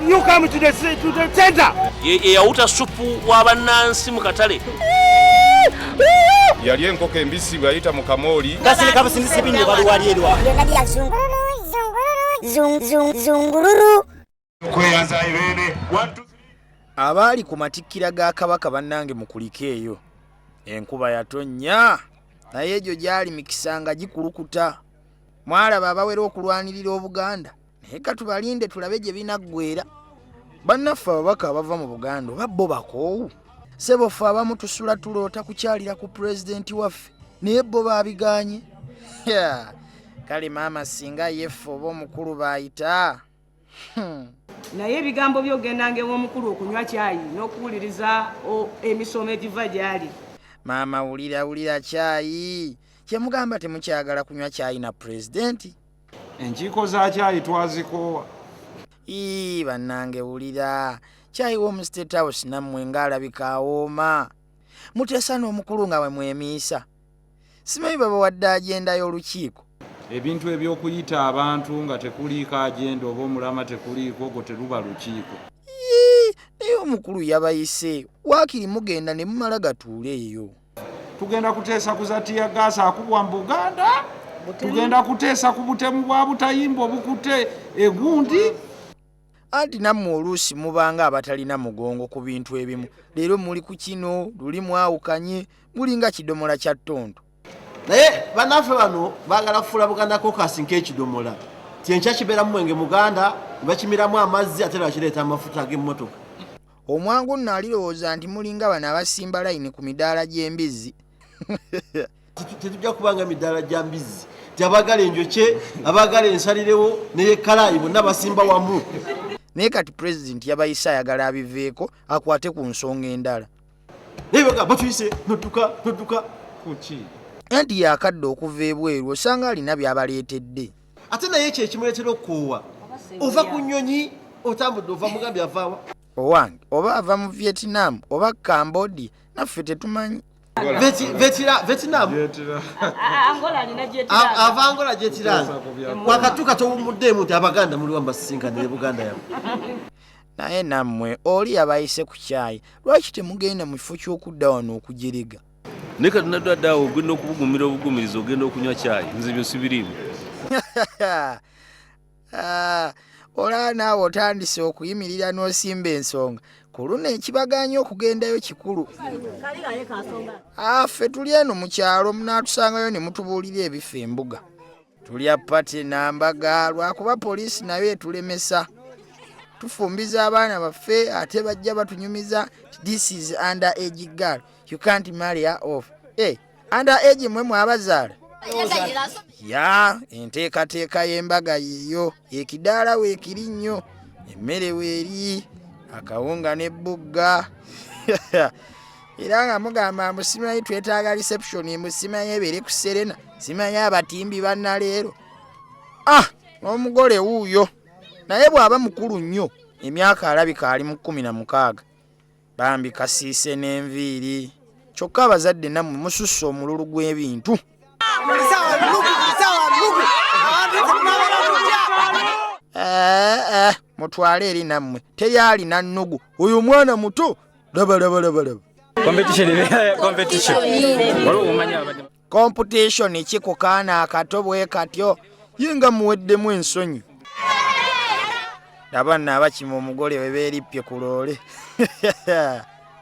You come to the, to the center. Eyawuta supu wa bannansi mu katale. Yali enkoko embisi bweyayita mu kamooli. Kasirika busindisi binyo bali wali erwa. Byonna bya zungululu zungululu zungululu. Kweyanza ibene. Abaali ku matikkira ga Kabaka bannange mukulike eyo. Enkuba yatonnya naye egyo gyali mikisa nga gikulukuta. Mwalaba abawera okulwanirira Obuganda naye katubalinde tulabe gye binaggwera. Bannaffe ababaka abava mu Buganda oba bo bakoowu? Ssebo ffe abamu tusula tuloota kukyalira ku pulezidenti waffe naye bo baabiganye. Kale maama singa ye ffe oba omukulu baayita. Naye ebigambo by'ogendanga ew'omukulu okunywa caayi n'okuwuliriza emisomo egiva gy'ali. Maama wulira wulira caayi. Kye mugamba temukyagala kunywa caayi na pulezidenti? Enkiiko za caayi twazikoowa. Ii bannange wulira caayi w'omu State House nammwe ng'alabika awooma. Muteesa n'omukulu nga bwe mwemiisa. Simanyi babawadde agenda y'olukiiko. Ebintu eby'okuyita abantu nga tekuliiko agenda oba omulama tekuliiko ogwo teruba lukiiko. Yii, naye omukulu yabayise waakiri mugenda ne mumala gatuula eyo. Tugenda kuteesa ku za tear gas akubwa mu Buganda, tugenda kuteesa ku butemu bwa butayimba obukutte egundi. Anti nammwe oluusi mubanga abatalina mugongo ku bintu ebimu. Leero muli ku kino, luli mwawukanye, mulinga kidomola kya ttonto. Naye bannaffe bano baagala kufuula Buganda Caucus nk'ekidomola. Ti enkya kibeeramu mwenge Muganda, ne bakimiramu amazzi ate bakireeta amafuta ag'emmotoka. Omwangu nno alirowooza nti mulinga bano abasimba layini ku midaala gy'embizzi. Tetujja kubanga midaala gya mbizzi. Ti abaagala enjokye, abaagala ensalirewo n'eyekkalaayi bonna basimba wamu. Naye kati pulezidenti yabayise ayagala abiveeko akwate ku nsonga endala. Naye baga batuyise nodduka nodduka. Kuki? Anti yakadde okuva ebweru osanga alina by'abaleetedde. Ate naye ekyo ekimuleetera okukoowa. Ova ku nnyonyi otambudde ova mugambye avaawa. Owange oba ava mu Vietnam oba Cambodia naffe tetumanyi. Vietnam. Angola alina gyetiranga. Ava Angola gyetiranga. Wakatuuka towummuddeemu nti Abaganda muli wamu basisinkanire Buganda yammwe. Naye nammwe oli yabayise ku caayi lwaki temugenda mu kifo ky'okudda wano okujerega? Naye kati nadde awo ogenda okubugumira obugumiriza ogenda okunywa caayi nze byo sibiriimu. Olaba naawe otandise okuyimirira n'osimba ensonga ku luno ekibagaanyi okugendayo kikulu. Ffe tuli eno mu kyalo munaatusangayo ne mutubuulira ebifa embuga. Tulya pati na mbaga lwakuba poliisi nayo etulemesa. Tufumbiza abaana baffe ate bajja batunyumiza this is under age girl you can't marry her off. Under age mwe mwabazaala? Ya enteekateeka y'embaga yiyo ekidaala weekiri nnyo emmere weeri akawunga n'ebbugga. Era nga mugamba mbu simanyi twetaaga reception mbu simanyi ebeere ku Serena simanyi abatimbi bannaleero. N'omugole wuuyo naye bw'aba mukulu nnyo emyaka alabika ali mu 16. Bambi kasiise n'enviiri. Kyokka abazadde nammwe mususse omululu gw'ebintu. Mutwale eri nammwe teri alina nnugu. Oyo omwana muto laba laba laba laba. Competition ki ku kaana akato bwe katyo ye nga muweddemu ensonyi. Laba nno abakima omugole we beerippye ku loole.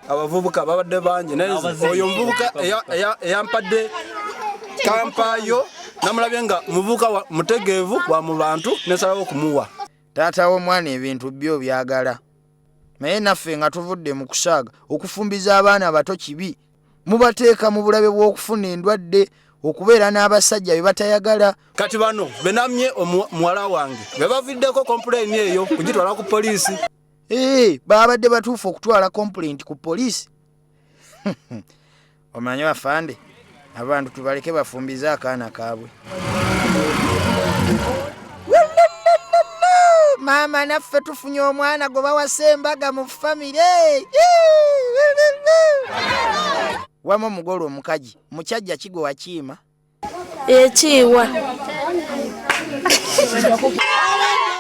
Abavubuka babadde bangi naye oyo omuvubuka eyampadde kampaayo namulabye nga muvubuka mutegeevu wa mu bantu nesalawo okumuwa. Taata w'omwana ebintu byo byagala. Naye naffe nga tuvudde mu kusaaga okufumbiza abaana abato kibi. Mubateeka mu bulabe bw'okufuna endwadde, okubeera n'abasajja be batayagala. Kati bano benamye muwala wange be baviddeko complaint eyo kugitwala ku poliisi. Babadde batuufu okutwala complaint ku poliisi. Omanyi afande, abantu tubaleke bafumbize akaana kaabwe. Maama naffe tufunye omwana gwe bawasa embaga mu famire. Wamma omugole omukaji mukyajja ki gwe wakiima? Ekiiwa.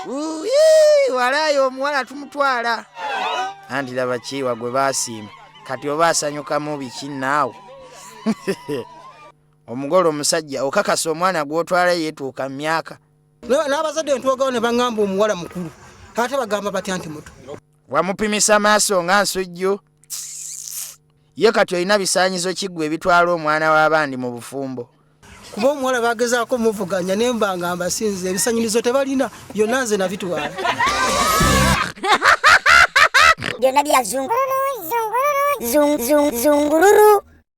Uyi, walaayi omuwala tumutwala. Anti laba kiiwa gwe baasiima kati oba asanyukamu biki naawe. Omugole omusajja okakasa omwana gw'otwala yeetuuka mu myaka. N'abazadde ntwogawo ne baŋŋamba omuwala mukulu, ate bagamba batya nti muto. Wamupimisa maaso nga nsujju. Ye kati olina bisaanyizo ki ggwe ebitwala omwana w'abandi mu bufumbo? Kuba omuwala bagezaako muvuganya naye mba nga mbasinze, ebisanyirizo tebalina byonna nze nabitwala. Byonna bya zungululu zungululu zung zung zungululu.